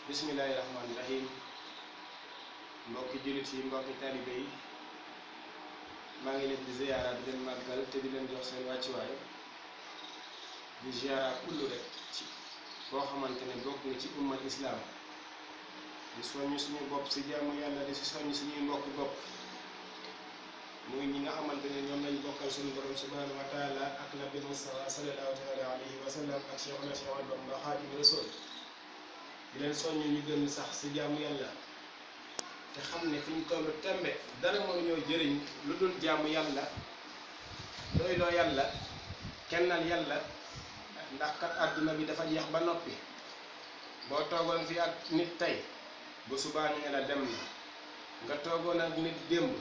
Bismillahirrahmanirrahim. Mbokki jullit yi mbokki taalibe yi maa ngi leen di ziyaara di leen màggal te di leen jox seen wàccuwaay di ziyaara kullu rek ci koo xamante ne bokk nga ci ummal islaam di soññ suñu bopp si jaamu yàlla di si soññ suñuy mbokki bopp muy ñi nga xamante ne ñoom lañ bokkal suñu borom subhanahu wa taala ak nabi Mustafa sallallahu taala alayhi wa sallam ak Cheikhuna Cheikh Ahmadu Bamba Xaadimu Rasuul di leen soññ ñu gën sax si jaamu yàlla te xam ne fi ñu toll tembe dara mënuñoo jëriñ lu dul jaamu yàlla doyloo yàlla kennal yàlla ndax kat àdduna bi dafa jeex ba noppi boo toogoon fi ak nit tey bu subaa ñu ne la dem na nga toogoon ak nit démb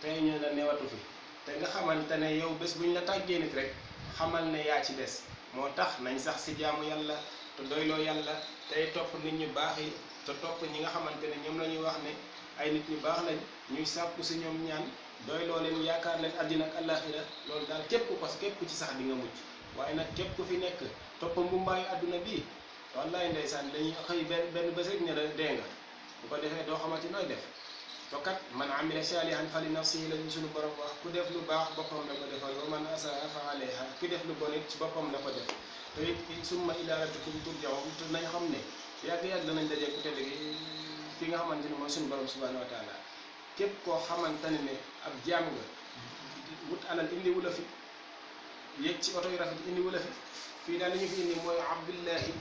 tey ñu la newatu fi te nga xamante ne yow bés bu ñu la tàggee nit rek xamal ne yaa ci des moo tax nañ sax si jaamu yàlla te doyloo yàlla tey topp nit ñu baax yi te topp ñi nga xamante ne ñoom la ñuy wax ne ay nit ñu baax lañ ñuy sàkku si ñoom ñaan doyloo leen yaakaar leen àddina ak àllaaxira loolu daal képp parce que képp ku ci sax di nga mucc waaye nag képp ku fi nekk topp mbumbaayu àdduna bii wallaay ndeysaan dañuy xëy benn bés rek ne la dee nga bu ko defee doo xamante nooy def to kat man amila saalihan fali nafsihi lañu suñu borom wax ku def lu baax boppam la ko defal wa man asaa fa alayha ki def lu bon it ci boppam la ko def te it summa ilaa rabbikum turja'uun te nañ xam ne yàgg-yàgg danañ daje ku tedd gi fi nga xamante ne mooy suñu borom subhanahu wa taala képp koo xamante ne ab jaam nga wut alal indi wu la fi yéeg ci oto yu rafet indi wu la fi fii daal li ñu fi indi mooy abdullahi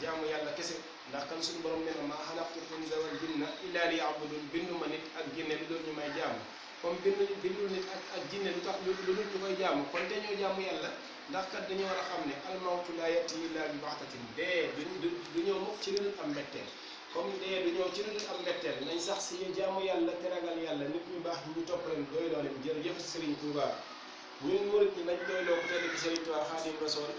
jaamu yàlla kese ndax kan suñu borom nee na maa xalaqtul jinna wal jinna illaa liya'budun bindu ma nit ak jinne lu dul ñu may jaamu comme bindul nit ak jinne lu tax lu dul ñu koy jaamu kon dañoo jaamu yàlla ndax kat dañoo war a xam ne almawtu laa yati illaa bi baxtatin dee du ñëw mukk ci lu dul am mbetteel comme dee du ñëw ci lu dul am mbetteel nañ sax si jaamu yàlla te ragal yàlla nit ñu baax ñu topp leen doyloo leen jërëjëf Serigne Touba ñun murit ñi nañ doyloo ku tedd ki Serigne Touba Xaadimu Rasuul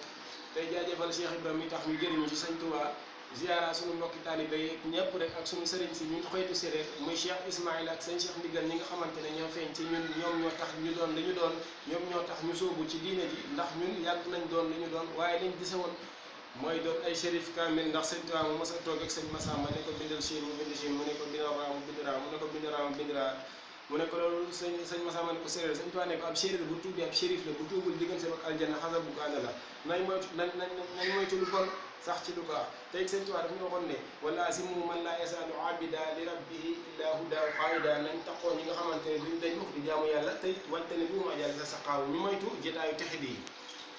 tey jaajëfal Cheikh Ibrahima mi tax ñu jëriñu ci Sëñ Touba ziara suñu mbokki taalibe yi ñëpp rek ak suñu sëriñ si ñun xëytu séréer muy Cheikh Ismaïla ak sëñ Cheikh Ndigal ñi nga xamante ne ñoo feeñ ci ñun ñoom ñoo tax ñu doon li ñu doon ñoom ñoo tax ñu sóobu ci diine ji ndax ñun yàgg nañ doon li ñu doon waaye liñ gise woon mooy doon ay shérif kamil ndax sëñ Tuubaa mu mos a toog ak sëñ Massamba ne ko bindal Chine mu bind Chine mu ne ko bindal raa mu bind raa mu ne ko bind raa mu bind raa mu ne ko loolu sëñ Massamba ne ko séréer sëñ Tuubaa ne ko ab shérif bu tuubee ab shérif la bu tuubul diggante ak aljanna xasa bu gaana la nañ moytu lu bon sax ci lu baax tey sëñ Tuubaa daf ñu waxoon ne wala simu man laa yasaalu abida li rabbihi illa huda qaida nañ taxoo ñi nga xamante ne duñ dañ mukk di jaamu yàlla tey wante ne bu ma jàll sa saqaaw ñu moytu jotaayu texit yi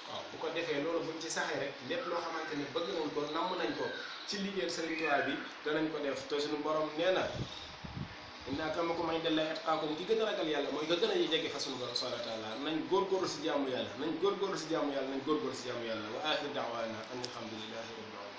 waaw bu ko defee loolu buñ ci saxee rek lépp loo xamante ne bëgg nañ ko namm nañ ko ci liggéeyal sëriñ Tuubaa bi danañ ko def te suñu borom nee na inna akramakum indallahi atqaakum ki gën a ragal yàlla mooy nga gën a jege fa suñu borom subhaanahu wa taala nañ góorgóorlu si jaamu yàlla nañ góorgóorlu si jaamu yàlla nañ góorgóorlu si jaamu yàlla wa aaxiru da'waana an alhamdulillahi rabbil aalamiin